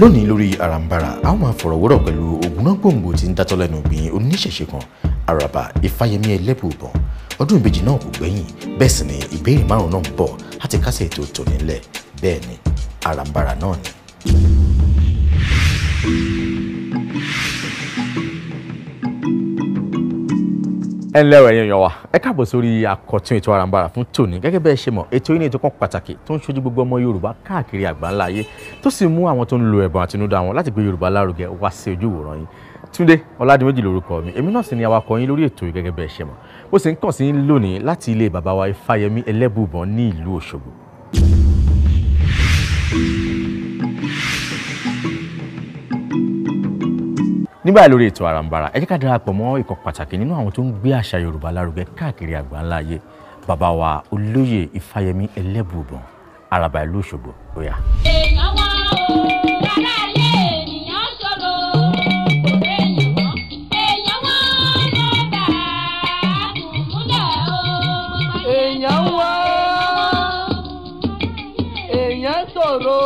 Lónìí lórí Àràǹbarà, a ó máa fọ̀rọ̀wérọ̀ pẹ̀lú ògúnnágbòǹgbò tí ń dátọ́ lẹ́nu ìgbín oníṣẹ̀ṣe kan, Àràbà Ifáyẹmí Ẹlẹ́buìbọn. Ọdún ìbejì náà kò gbẹ́yìn, bẹ́ẹ̀ sì ni ìbéèrè márùn-ún náà ń bọ̀ láti kásẹ̀ ètò tòní ńlẹ̀. Bẹ́ẹ̀ ni Àràǹbarà náà ni. Ẹ ǹlẹ́ o ẹ̀yin èèyàn wa, ẹ káàbọ̀ sórí àkọ́tún ètò Àràǹbarà fún tòní. Gẹ́gẹ́ bẹ́ẹ̀ ṣe mọ̀, ètò yìí ní ètò kan pàtàkì tó ń ṣojú gbogbo ọmọ Yorùbá káàkiri àgbáńlá ayé, tó sì mú àwọn tó ń lo ẹ̀bùn àtinúdá wọn láti gbé Yorùbá lárugẹ wá sí ojú ìwòran yín. Túndé Ọládìméjì lórúkọ mi, èmi náà sì ni awakọ̀ yín lórí ètò yìí gẹ́gẹ́ bẹ́ẹ̀ ṣe mọ̀. Ó sì ń kàn sí yín lónìí láti ilé bàbá wa Ifáyẹmí Ẹlẹ́buìbọn ní ìlú Òṣogbo. Nígbà lórí ètò Àràǹbarà, ẹ jẹ́ ká darapọ̀ mọ́ ikọ̀ pàtàkì nínú àwọn tó ń gbé àṣà Yorùbá lárugẹ káàkiri àgbáńlá ayé, bàbá wa olóyè Ifáyẹmí Ẹlẹ́buìbọn, Àràbà ìlú Òṣogbo. Ó yá. Èèyàn wá o, aráalé ènìyàn ṣòro, kò séèyàn mọ́. Èèyàn wá ló dà kùmúlẹ̀ o. Èèyàn wá, èèyàn ṣòro.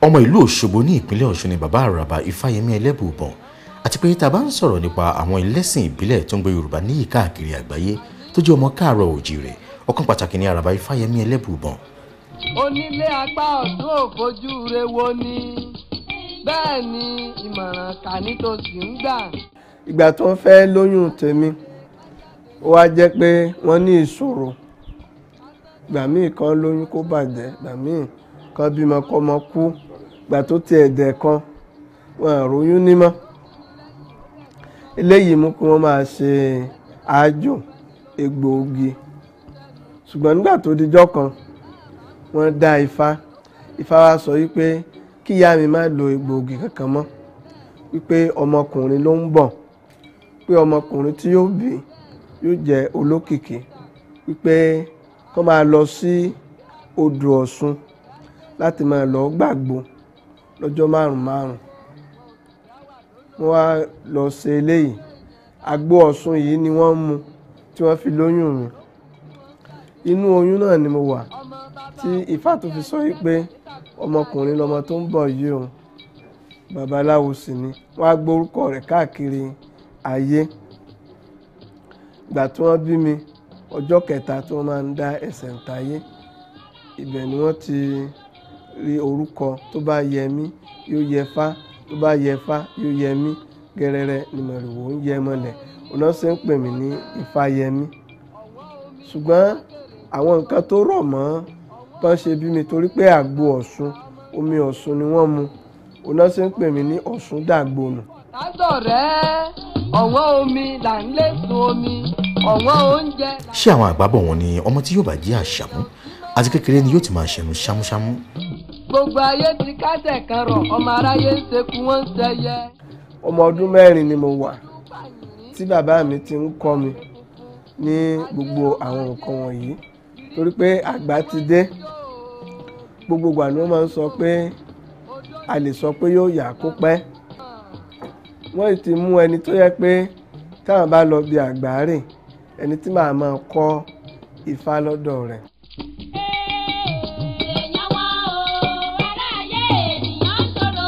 Ọmọ ìlú Òṣogbo ní ìpínlẹ̀ Ọ̀ṣun ni bàbá Àràbà Ifáyẹmí Ẹlẹ́buìbọn, àti pé tá a bá ń sọ̀rọ̀ nípa àwọn ẹlẹ́sìn ìbílẹ̀ tó ń gbé Yorùbá níyì káàkiri àgbáyé tó jẹ́ ọmọ káàárọ̀ òjìrè, ọ̀kan pàtàkì ni Àràbà Ifáyẹmí Ẹlẹ́buìbọn. Onílé apá ọ̀tún ò fojú re wo ni, bẹ́ẹ̀ ni ìmọ̀ràn kàní tó sì ń gbà. Ìgbà tó ń fẹ́ lóyún tèmi, ó wá jẹ́ pé wọ́n ní ìṣòro. Ìgbà míì kan lóyún kó bàjẹ́, ìgbà míì kan bímọ kọ́mọ kú, ìgbà tó ti ẹ̀dẹ̀ kan wọn àròyún nímọ́. Eléyìí mú kí wọ́n máa ṣe àjò egbòogi. Ṣùgbọ́n nígbà tó dijọ́ kan, wọ́n dá Ifá. Ifá wá sọ wípé kí ìyá mi má lo egbòogi kankan mọ́, wípé ọmọkùnrin ló ń bọ̀, pé ọmọkùnrin tí yóò bí yóò jẹ́ olókìkí, wípé kó máa lọ sí odò Ọ̀ṣun láti máa lọ gbàgbó lọ́jọ́ márùn márùn. Wọ́n wá lọ ṣe eléyìí. Àgbo Ọ̀ṣun yìí ni wọ́n mú tí wọ́n fi lóyún mi. Inú oyún náà ni mo wà tí Ifá tó fi sọ wípé ọmọkùnrin lọmọ tó ń bọ̀ yìí o, babaláwo sì ni. Wọ́n á gbórúkọ rẹ̀ káàkiri ayé. Ìgbà tí wọ́n bí mi, ọjọ́ kẹta tí wọ́n máa ń dá ẹsẹ̀ ń tayé, ibẹ̀ ni wọ́n ti rí orúkọ tó bá yẹ mí yóò yẹ fá, tó bá yẹ fá yóò yẹ mí, gẹ́rẹ́rẹ́ ni mọ̀rìwò ń yẹ mọ́lẹ̀. Ọ̀nà ṣe ń pè mí ní Ifáyẹmí. Ṣùgbọ́n àwọn nǹkan tó rọ̀ mọ́ tán ṣe bí mi torí pé àgbo Ọ̀ṣun, omi Ọ̀ṣun ni wọ́n mu, ọ̀nà ṣe ń pè mí ní Ọ̀ṣun dàgbònù. Lásọ̀rẹ́ ọ̀wọ́n omi là ń lé sun omi, ọ̀wọ́n oúnjẹ. Ṣé àwọn àgbà bọ̀ wọ́n ní ọmọ tí yóò bá jẹ́ àṣàmú àti kékeré ni yóò ti máa ṣẹnu ṣámúṣámú? Gbogbo ayé ti kásẹ̀ kan rọ̀, ọmọ aráyé ń ṣekú wọ́n ń ṣẹyẹ. Ọmọ ọdún mẹ́rin ni mo wà tí bàbá mi ti ń kọ́ mi ní gbogbo àwọn nǹkan wọ̀nyí, torí pé àgbà ti dé. Gbogbo ìgbà ni wọ́n máa ń sọ pé a lè sọ pé yóò yà kó pẹ́. Wọ́n ti mú ẹni tó yẹ pé táwọn bá lọ bí àgbà rè, ẹni tí màá máa kọ́ Ifá lọ́dọ̀ rẹ̀. Èèyàn wá o, aráalé ènìyàn ṣòro,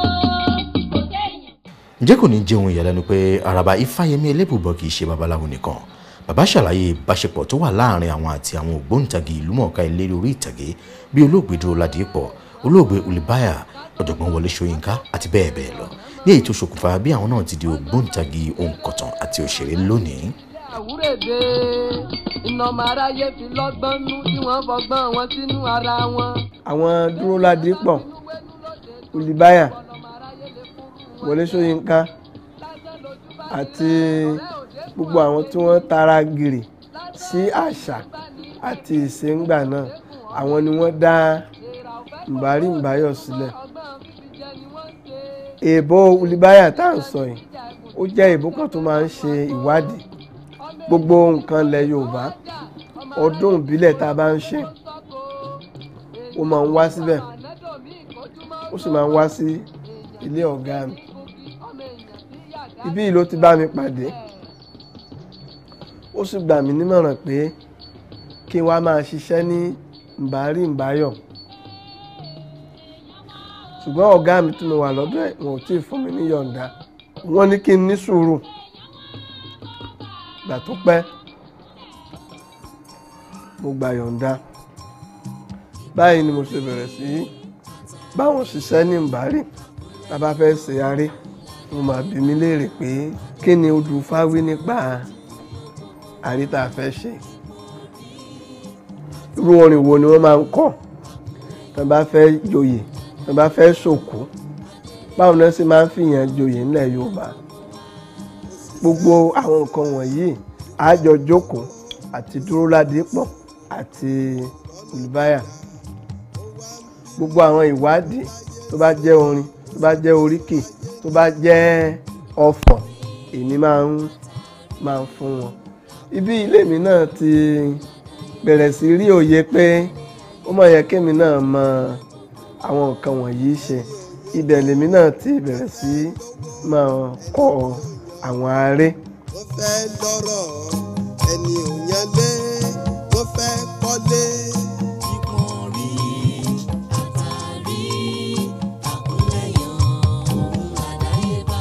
kò séèyàn. Ǹjẹ́ kò ní jẹ́ ohun ìyàlẹ́nu pé Àràbà Ifáyẹmí Ẹlẹ́buìbọn kì í ṣe babaláwo nìkan? Bàbá ṣàlàyé ìbáṣepọ̀ tó wà láàrin àwọn àti àwọn ògbóǹtagì ìlúmọ̀ọ́ká eléré orí ìtàgé bíi olóògbé Dúró Ládìpọ̀, olóògbé Olùbáyà, ọ̀jọ̀gbọ́n Wọlé Ṣóyínká àti bẹ́ẹ̀ bẹ́ẹ̀ lọ, ní èyí tó ṣokùnfà bí àwọn náà ti di ògbóǹtagì òǹkọ̀tàn àti òṣèré lónìí. Àwúrèbe iná ọmọ aráyé fi lọ́gbọ́n nú tí wọ́n fọgbọ́n wọn sínú ara wọn. Àwọn Dúró Ládìpọ̀, Olùbáyà, Wọlé Ṣóyínká àti gbogbo àwọn tí wọ́n tara gìrì sí àṣà àti ìṣèǹgbà náà, àwọn ni wọ́n dá Ǹbárí Ǹbáyọ̀ sílẹ̀. Èèbó Olùbáyà tá à ń sọ yìí, ó jẹ́ èèbó kan tó máa ń ṣe ìwádìí gbogbo nǹkan ilẹ̀ Yorùbá, ọdún ìbílẹ̀ tá a bá ń ṣe, ó máa ń wá síbẹ̀, ó sì máa ń wá sí ilé ọ̀gá mi. Ibí yìí ló ti bá mi pàdé, ó sì gbà mí nímọ̀ràn pé kí n wá máa ṣiṣẹ́ ní Ǹbárí Ǹbáyọ̀. Ṣùgbọ́n ọ̀gá mi tí mo wà lọ́dọ̀ ẹ̀, wọn ò tí ì fún mi ní yọ̀ǹda. Wọ́n ní kí n ní sùúrù. Ìgbà tó pẹ́, mo gba yọ̀ǹda. Báyìí ni mo ṣe bẹ̀rẹ̀ sí báwọn ṣiṣẹ́ ní Ìbárì. Tá bá fẹ́ ṣe aré, mo máa bi mí léèrè pé kí ni odù Ifá wí nípa aré tá a fẹ́ ṣe. Irú orin wo ni wọ́n máa ń kọ tá bá fẹ́ joyè, tá bá fẹ́ ṣòkú, báwo ni wọ́n ṣe máa ń fìyàn joyè nílẹ̀ Yorùbá. Gbogbo àwọn nǹkan wọ̀nyí a jọ jókòó àti Dúró Ládípọ̀ àti Olùbáyà. Gbogbo àwọn ìwádìí tó bá jẹ́ orin, tó bá jẹ́ oríkì, tó bá jẹ́ ọfọ̀, èmi máa ń fún wọn. Ibi ilé mi náà ti bẹ̀rẹ̀ sí rí òye pé ó máa yẹ kémi náà mọ àwọn nǹkan wọ̀nyí ṣe. Ibẹ̀ lèmi náà ti bẹ̀rẹ̀ sí máa kọ àwọn aré. Wọ́n fẹ́ lọ́rọ̀ ẹni ò yan lé, wọ́n fẹ́ kọ́lé. Ìpọ́n rí àtàrí àkúnlẹ̀yàn òun àdáyébá.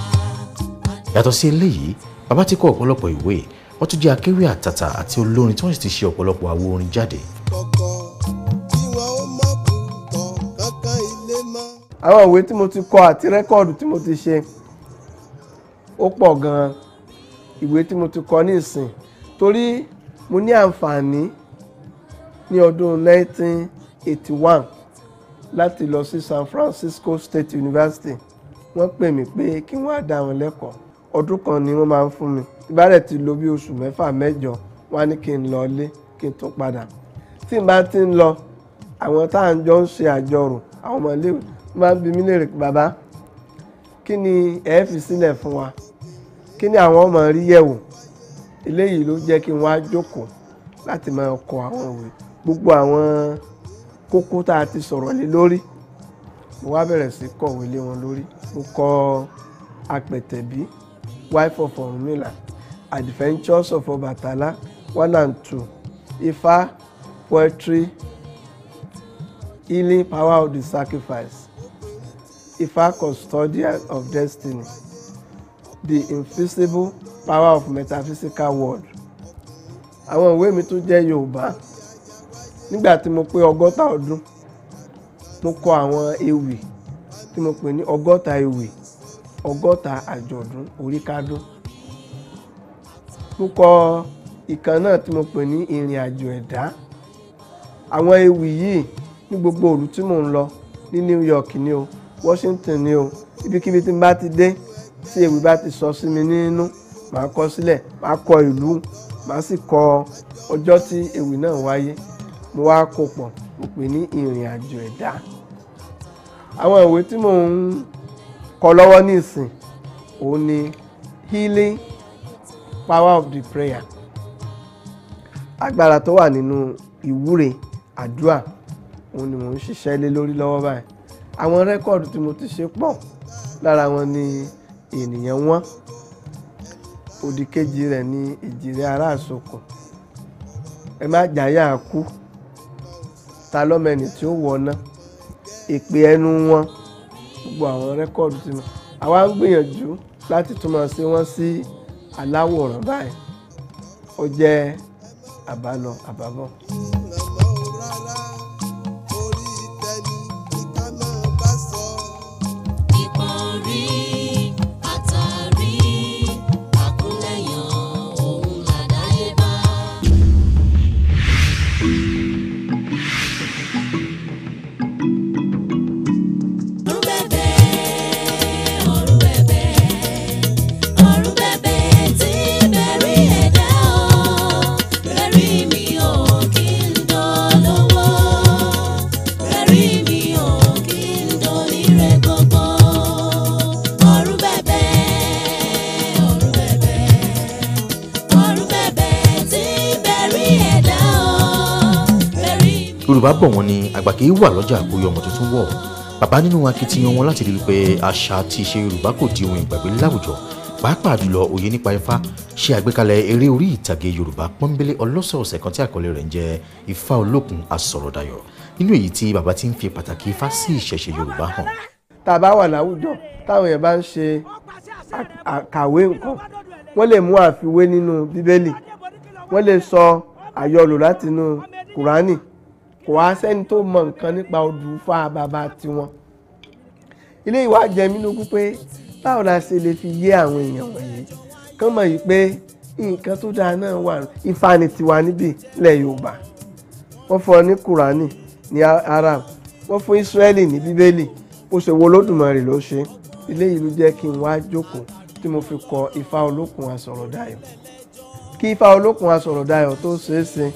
Yàtọ̀ sí eléyìí, bàbá ti kọ ọ̀pọ̀lọpọ̀ ìwé, wọ́n tún jẹ́ akéwì àtàtà àti olórin tí wọ́n sì ti ṣe ọ̀pọ̀lọpọ̀ àwo orin jáde. Kọ̀kọ̀ kí wọ́n ó mọ̀ bùtọ̀ kankan ilé mọ́. Àwọn ìwé tí mo ti kọ àti rẹ́kọ̀dù tí mo ti ṣe ó pọ̀ gan-an. Ìwé tí mo ti kọ ní ìsìn, torí mo ní àǹfààní ní ọdún 1981 láti lọ sí San Francisco State University. Wọ́n pè mí pé kí wọ́n á dá wọn lẹ́kọ̀ọ́. Ọdún kan ni wọ́n máa ń fún mi. Tí bá rẹ̀ ti lò bí oṣù mẹ́fà mẹ́jọ, wọ́n á ní kí n lọ ilé kí n tún padà. Tí n bá ti ń lọ, àwọn tá à ń jọ ń ṣe àjọrò, àwọn ọmọ iléèwé máa ń bi mí léèrè pé bàbá, kí ni ẹ fi sílẹ̀ fún wa? Kí ni àwọn ọmọ rí yẹ̀wò? Eléyìí ló jẹ́ kí n wá jókòó láti máa kọ àwọn ìwé. Gbogbo àwọn kókó tá a ti sọ̀rọ̀ lé lórí, mo wá bẹ̀rẹ̀ sí kọ̀wé lé wọn lórí. Mo kọ Apẹ̀tẹ̀bí, Wife of Ọ̀rúnmìlà, Adventures of Ọbàtálá 1 and 2, Ifá, Poetry, Healing Power of the Sacrifice, Ifá Custodian of Destiny, The Invisible Power of Metaphysical World. Àwọn ìwé mi tún jẹ́ Yorùbá. Nígbà tí mo pé 60 ọdún, mo kọ àwọn ewì tí mo pè ní 60 ewì, 60 àjọ̀dún oríkádún. Mo kọ ìkan náà tí mo pè ní Ìrìn Àjò Ẹ̀dá. Àwọn ewì yìí ní gbogbo òru tí mò ń lọ, ní New York ni o, Washington ni o, ibikíbi tí n bá ti dé, tí ewì bá ti sọ sí mi nínú, màá kọ sílẹ̀, màá kọ ìlú, màá sì kọ ọjọ́ tí ewì náà wáyé. Mo wá kó pọ̀, mo pè ní Ìrìn Àjò Ẹ̀dá. Àwọn ìwé tí mò ń kọ lọ́wọ́ nísìn, òun ni Healing Power of the Prayer. Agbára tó wà nínú ìwúre àdúrà, òun ni mò ń ṣiṣẹ́ lé lórí lọ́wọ́ báyìí. Àwọn rẹ́kọ̀dù tí mo ti ṣe pọ̀, lára wọn ni Ènìyàn Wọ́n, òdì kejì rẹ̀ ni Ìjìrẹ́ Ará Àsokùn, Ẹ Má Jàyà Kú, Ta Lọ́mọ Ẹni Tí Ó Wọná, Èpè Ẹnu Wọn. Gbogbo àwọn rẹ́kọ̀dù tí mo, àwa ń gbìyànjú láti tún máa ṣe wọ́n sí aláwòrán báyìí. Ó jẹ́ àbálọ àbábọ̀. Ìpọ́n rí àtàrí àkúnlẹ̀yàn òun làdáyébá. Ọ̀run bẹ̀bẹ̀, ọ̀run bẹ̀bẹ̀, ọ̀run bẹ̀bẹ̀ tí bẹ̀rí ẹ̀dá o, bẹ̀rí mi ò kí n dolówó, bẹ̀rí mi ò kí n donírè gbogbo. Ọ̀run bẹ̀bẹ̀, ọ̀run bẹ̀bẹ̀, ọ̀run bẹ̀bẹ̀ tí bẹ̀rí ẹ̀dá o, bẹ̀rí mi. Yorùbá bọ̀ wọ́n ní àgbà kì í wà lọ́jà kó yọ ọmọ tuntun wọ̀. Bàbá nínú akitiyan wọn láti rí wípé àṣà àti ìṣe Yorùbá kò di ohun ìgbàgbé láwùjọ, pàápàá jùlọ òye nípa Ifá, ṣe àgbékalẹ̀ eré orí ìtàgé Yorùbá pọ́nbélé ọlọ́sọ̀ọ̀sẹ̀ kan tí àkọlé rẹ̀ ń jẹ́ Ifá Olókun Asọ̀rọ̀dayọ̀, nínú èyí tí bàbá ti ń fi pàtàkì Ifá sí ìṣẹ̀ṣe Yorùbá hàn. Tá a bá wà láwùjọ táwọn èèyàn bá ń ṣe àkàwé nǹkan, wọ́n lè mú àfiwé nínú Bíbélì, wọ́n lè sọ àyọlò láti inú Kùránì. Kò wá sẹ́ni tó mọ nǹkan nípa odù Ifá bàbá tiwọn. Ilé ìwà jẹ mí lógún pé báwo la ṣe lè fi yé àwọn èèyàn wọ̀nyí kán mọ̀ yìí pé nǹkan tó dáa náà wà. Ifá ni tiwa níbí ilẹ̀ Yorùbá. Wọ́n fún ọ ní Kùránì ní Arab, wọ́n fún Ísírẹ́lì ní Bíbélì, bó ṣe wo Olódùmarè ló ṣe. Ilé yìí ló jẹ́ kí n wá jókòó tí mo fi kọ Ifá Olókun Asọ̀rọ̀dayọ̀. Kí Ifá Olókun Asọ̀rọ̀dayọ̀ tó ṣeé ṣe,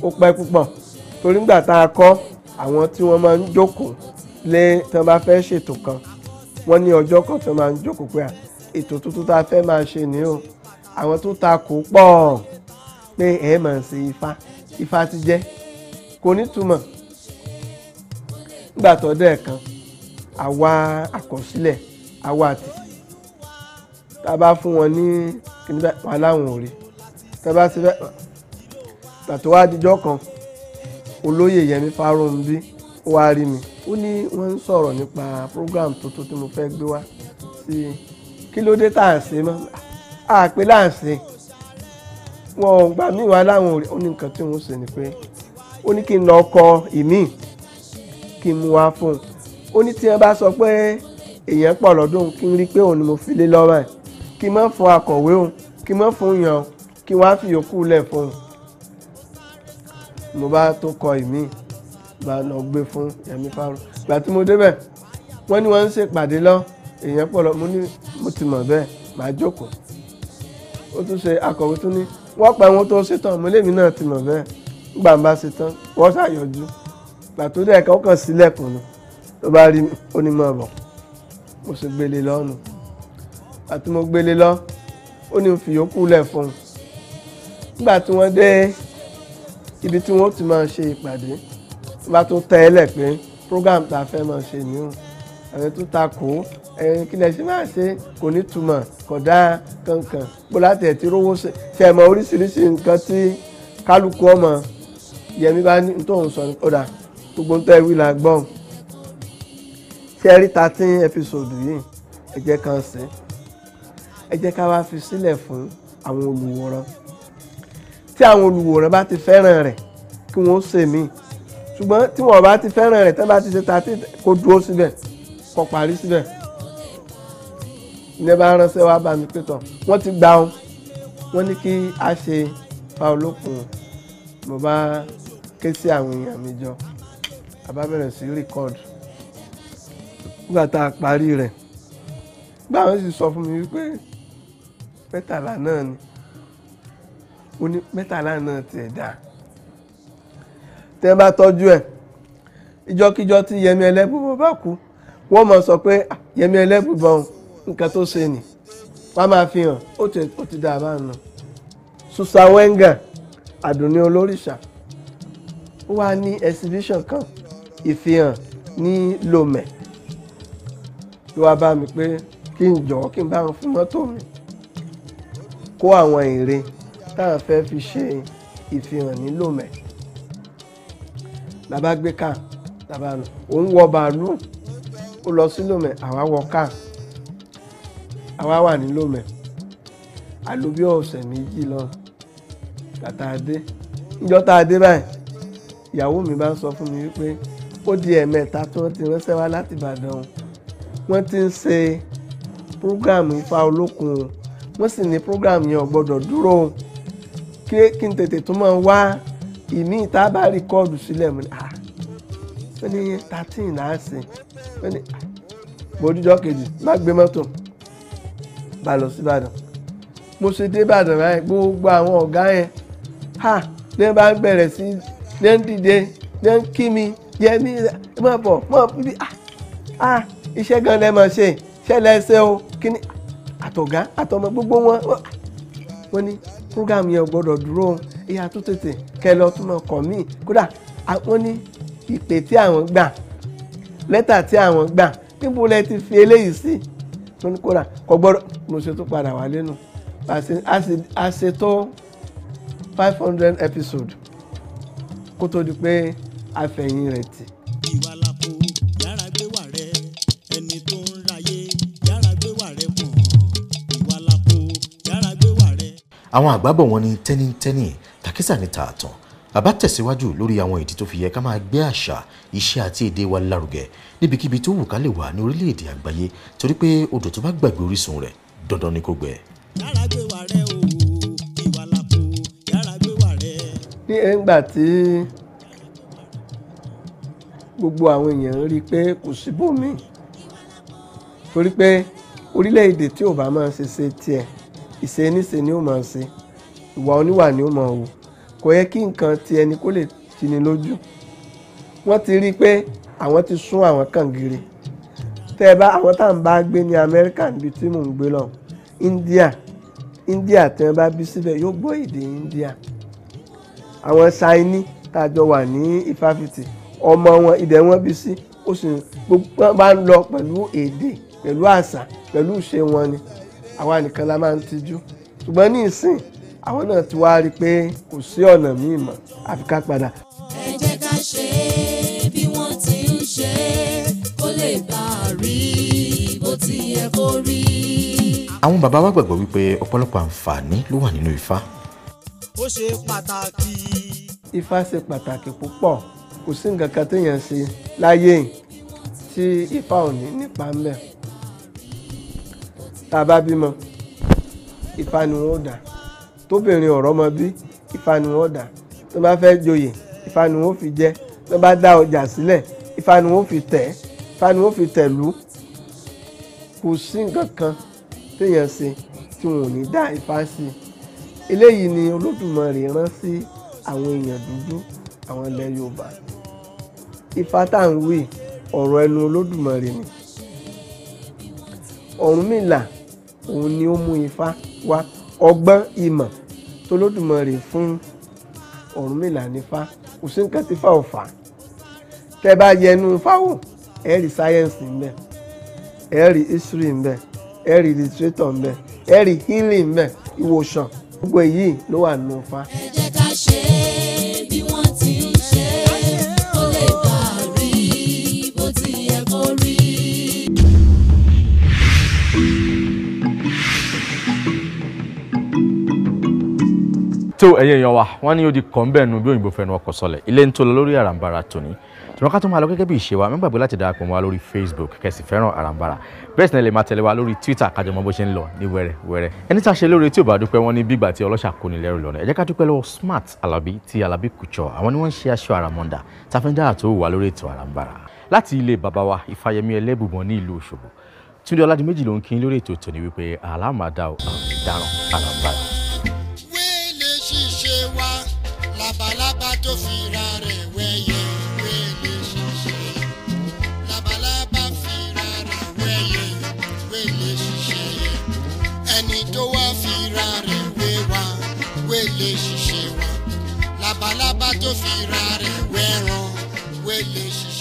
ó pẹ́ púpọ̀, torí nígbà tá a kọ́, àwọn tí wọ́n máa ń jókòó lé tí wọ́n bá fẹ́ ṣètò kan, wọ́n ní ọjọ́ kan tí wọ́n máa ń jókòó pé ètò tuntun tá a fẹ́ máa ṣe ni o. Àwọn tó ta kò pọ̀ pé ẹ máa ṣe Ifá, Ifá ti jẹ́ kò ní túmọ̀. Nígbà tó dẹ̀ kan, àwa àkọsílẹ̀ àwa àti tá a bá fún wọn ní kíní báyìí, wọn láwọn ò rí. Tá a bá ṣe bẹ́ẹ̀, gbà tó wá dijọ́ kan, olóyè Yẹmí Fáróǹbí ó wá rí mi, ó ní wọ́n ń sọ̀rọ̀ nípa program tuntun tí mo fẹ́ gbé wá sí. Kí ló dé tá à ń ṣe mọ́? À pé là ń ṣe, wọn ò gbà mí wá láwọn ò rí. Ó ní nǹkan tí wọ́n ṣe ni pé ó ní kí n lọ kọ ìmíì kí n mú wá fún un. Ó ní tí wọ́n bá sọ pé èèyàn pọ̀ lọ́dún, kí n rí pé òun ni mo fi lé lọ́wọ́ ẹ̀, kí n má fún akọ̀wé òun, kí n má fún yàn, kí wọ́n á fi yòókù lẹ̀ fún un. Mo bá tó kọ ìmíì, bá lọ gbé fún Yẹmí Fáróǹbí. Ìgbà tí mo débẹ̀, wọ́n ní wọ́n ń ṣèpàdé lọ, èèyàn pọ̀ lọ. Mo ní mo ti mọ̀ bẹ́ẹ̀, màá jókòó. Ó tún ṣe akọ̀wé tún ní wọ́n pẹ́ wọn tó ṣe tán. Mo lémi náà ti mọ̀ bẹ́ẹ̀, nígbà ń bá ṣe tán wọ́n ṣàyọjú. Ìgbà tó dẹ̀ kọ́ kàn sílẹ̀kùn ni ló bá rí mi, ó ní mọ̀ bọ̀. Mo sì gbélé lọ́nu. Àti mo gbélé lọ, ó ní fi yòókù lẹ̀ fún un. Nígbà tí wọ́n dé ibi tí wọ́n ti máa ṣe ìpàdé, wọ́n bá tún tẹ́ ẹ lẹ̀ pé program tá a fẹ́ máa ṣe ni o. Àwọn tó ta kó ẹ̀rín kí lẹ ṣe máa ṣe kò ní túmọ̀, kò dáa kankan. Bó láti ẹ̀ tí rówó ṣe ṣe mọ oríṣiríṣi nǹkan tí kálukú ọmọ. Yẹmí bá ní tóun sọ ní ọ̀dà gbogbo ń tẹ́ wí la gbọ́n. Ṣé ẹ rí 13 episode yìí, ẹ jẹ́ kan sí, ẹ jẹ́ ká wá fi sílẹ̀ fún àwọn olùwòran. Tí àwọn olùwòran bá ti fẹ́ràn rẹ̀ kí wọ́n ṣe mí, ṣùgbọ́n tí wọ́n bá ti fẹ́ràn rẹ̀, tẹ́ bá ti ṣe 13 kó dúró síbẹ̀, kó parí síbẹ̀. Ní ẹ bá ránṣẹ́ wá bá mi pé tán, wọ́n ti gba òun, wọ́n ní kí a ṣe Ifá Olókun. Mo bá ké sí àwọn èèyàn mi jọ, a bá bẹ̀rẹ̀ sí rìkọ́ọ̀dù. Nígbà tá a parí rẹ̀, nígbà wọ́n sì sọ fún mi wípé 13 náà ni, ó ní 13 náà tiẹ̀ dáa. Tẹ́ ẹ bá tọ́jú ẹ̀, ìjọ́kíjọ́ tí Yẹmí Ẹlẹ́bùbọn bá kú, wọ́n mọ̀ sọ pé Yẹmí Ẹlẹ́bùbọn nǹkan tó ṣe nì, wọ́n á máa fi hàn ó ti dáa bá ń lọ. Susan Wenger, Àdùnní Olórìṣà, ó wá ní exhibition kan, ìfihàn ní Lomé. Ló wá bá mi pé kí n jọ̀ọ́ kí n bá wọn fún mọ́tò mi kó àwọn ère táwọn fẹ́ fi ṣe ìfihàn ní Lomé. La bá gbé káà, la bá lọ. Òun wọ bàálù, ó lọ sí Lomé, àwa wọ káà, àwa wà ní Lomé. A lò bí ọ̀sẹ̀ méjì lọ bàtà dé. Níjọ́ tá a dé báyìí, ìyàwó mi bá ń sọ fún mi wípé ó di ẹ̀ẹ̀mẹ́ta tí wọ́n ti ránṣẹ́ wá láti Ìbàdàn. Wọ́n ti ń ṣe program Ifá Olókun, wọ́n sì ní program yẹn ò gbọ́dọ̀ dúró, kí n tètè tún máa wá ìmí ìta bá rìkọ́ọ̀dù sílẹ̀. Mo ní à, wọ́n ní 13 náà ṣe. Wọ́n ní mo díjọ́ kejì má gbé mọ́tò bá lọ sí Ìbàdàn. Mo ṣe dé Ìbàdàn báyìí, gbogbo àwọn ọ̀gá yẹn ha ní bá ń bẹ̀rẹ̀ sí ní ń dìde ní ń kí mi, Yẹmí má bọ̀ má bí ah iṣẹ́ gan lẹ́ máa ṣe, ṣẹ́ lẹ́ ṣe o kí ni àtọ̀gá àtọmọ gbogbo wọn. Wọ́n ní program yẹn ò gbọ́dọ̀ dúró, ìyá tó tètè kẹ lọ tún máa kọ̀ mí. Kódà wọ́n ní ìpè tí àwọn gbà, lẹ́tà tí àwọn gbà, níbo lẹ ti fi eléyìí sí? Wọ́n ní kódà kò gbọ́dọ̀. Mo ṣe tún padà wálé nù. A ṣe tó 500 episode kó tó di pé a fẹ̀yìn rẹ̀ tì. Ìwà làpò yára gbé wà rẹ ẹni tó. Àwọn àgbà bọ̀ wọ́n ní tẹ́nítẹ́nì tàkísà ní tààtàn. Bàbá tẹ̀síwájú lórí àwọn ìdí tó fi yẹ ká máa gbé àṣà, iṣẹ́ àti èdè wa lárugẹ níbikíbi tó wù ká lè wà ní orílẹ̀-èdè àgbáyé, torí pé odò tó bá gbàgbé orísun rẹ̀ dandan ni kó gbẹ. Yára gbé wa rẹ o, ìwà làpò, yára gbé wa rẹ. Ní ẹ̀ngbà tí gbogbo àwọn èèyàn ń rí i pé kò síbòmíì, torí pé orílẹ̀-èdè tí ò bá máa ṣe ṣe tiẹ̀, ìṣe níṣe ni ó máa ṣe, ìwà oníwà ni ó máa wù. Kò yẹ kí nǹkan ti ẹni kó lè tini lójú. Wọ́n ti rí i pé àwọn ti sún àwọn kàngiri. Tẹ́ ẹ bá àwọn tá à ń bá gbé ní Amẹ́ríkà níbi tí mò ń gbé lọ, India tí wọ́n bá bí síbẹ̀ yóò gbọ́ èdè India. Àwọn Ṣáínì tá a jọ wà ní ifáfitì, ọmọ wọn ibẹ̀ wọ́n bí sí, ó sì gbogbo bá ń lọ pẹ̀lú èdè, pẹ̀lú àṣà, pẹ̀lú ìṣe wọn ni. Àwa nìkan la máa ń tijú. Ṣùgbọ́n ní ìsìn àwọn náà ti wá rí i pé kò sí ọ̀nà míì mọ́ àfi ká padà. Ẹ jẹ́ ká ṣe é bí wọ́n ti ń ṣe é, kó lè bá a rí bó ti yẹ kó rí. Àwọn bàbá wa gbàgbọ́ wípé ọ̀pọ̀lọpọ̀ àǹfààní ló wà nínú Ifá. Ó ṣe pàtàkì. Ifá ṣe pàtàkì púpọ̀. Kò sí nǹkan kan téèyàn ṣe láyé yìí tí Ifá ò ní nípa ń bẹ̀. Tá a bá bímọ, Ifá ni wọ́n ó dà. Tóbìnrin ọ̀rọ̀ mọ bí, Ifá ni wọ́n ó dà. Tó bá fẹ́ joyè, Ifá ni wọ́n ó fi jẹ. Tó bá dá ọjà sílẹ̀, Ifá ni wọ́n ó fi tẹ̀, Ifá ni wọ́n ó fi tẹ̀lú. Kò sí nǹkan kan téèyàn ṣe tí wọn ò ní dá Ifá sí. Eléyìí ni Olódùmarè rán sí àwọn èèyàn dúdú, àwọn ilẹ̀ Yorùbá. Ifá tá à ń wí, ọ̀rọ̀ ẹnu Olódùmarè ni. Ọ̀rúnmìlà òun ni ó mú Ifá wá. Ọgbọ́n ìmọ̀ tolódùmarè fún Ọ̀rúnmìlà nífá. Kò sí nǹkan tí Ifá ò fà. Tẹ́ bá yẹnu Ifá wò, ẹ rí sáyẹ́ǹsì ńbẹ̀, ẹ rí history ńbẹ̀, ẹ rí literature ńbẹ̀, ẹ rí healing ńbẹ̀, ìwòsàn. Gbogbo èyí ló wà nínú Ifá. Ẹ jẹ́ ká ṣe é bí wọ́n ti ń ṣe é, kó lè bá a rí bó ti yẹ kó rí. Tó ẹ̀yin èèyàn wa, wọ́n ní ó di kọ́ńbẹ́ẹ̀nù bí òyìnbó fẹnu ọkọ̀ sọlẹ̀. Ilé ń tó lọ lórí Àràǹbarà tòní. Ṣùgbọ́n ká tó máa lọ gẹ́gẹ́ bí ìṣe wa, má gbàgbé láti darapọ̀ mọ́ wa lórí Facebook kẹ́sì fẹ́ràn Àràǹbarà. Bẹ́ẹ̀ sì ni ẹ lè máa tẹ̀lé wa lórí Twitter kájọ mọ bó ṣe ń lọ ní wẹ́rẹ́ wẹ́rẹ́. Ẹni tá a ṣe lóore tí ò bá dúpẹ́, wọ́n ní bígbà tí ọlọ́ṣà kò ní lẹ́rù lọ́nà. Ẹ jẹ́ ká dúpẹ́ lọ́wọ́ Smart Alabi ti Alabi Couture. Àwọn ni wọ́n ń ṣe aṣọ àràmọ̀ǹdà tá a fi ń dára tó wà lórí ètò Àràǹbarà. Láti ilé bàbá wa Ifáyẹmí Ẹlẹ́bùbọn ní ìlú Òṣogbo, Túndé Ọládìméjì ló ń kí lórí ètò tòní wípé àlàmàdà ò dáràn Àràǹbarà. Wéèlè ṣíṣe wa, labalábá tó fi ra rẹ̀ wẹ́yẹ. Wéèlè ṣíṣe, labalábá fi ra rẹ̀ wẹ́yẹ. Wéèlè ṣíṣe, ẹni tó wá fi ra rẹ̀ wé wa. Wéèlè ṣíṣe wa, labalábá tó fi ra rẹ̀ wẹ́ran. Wéèlè ṣíṣe.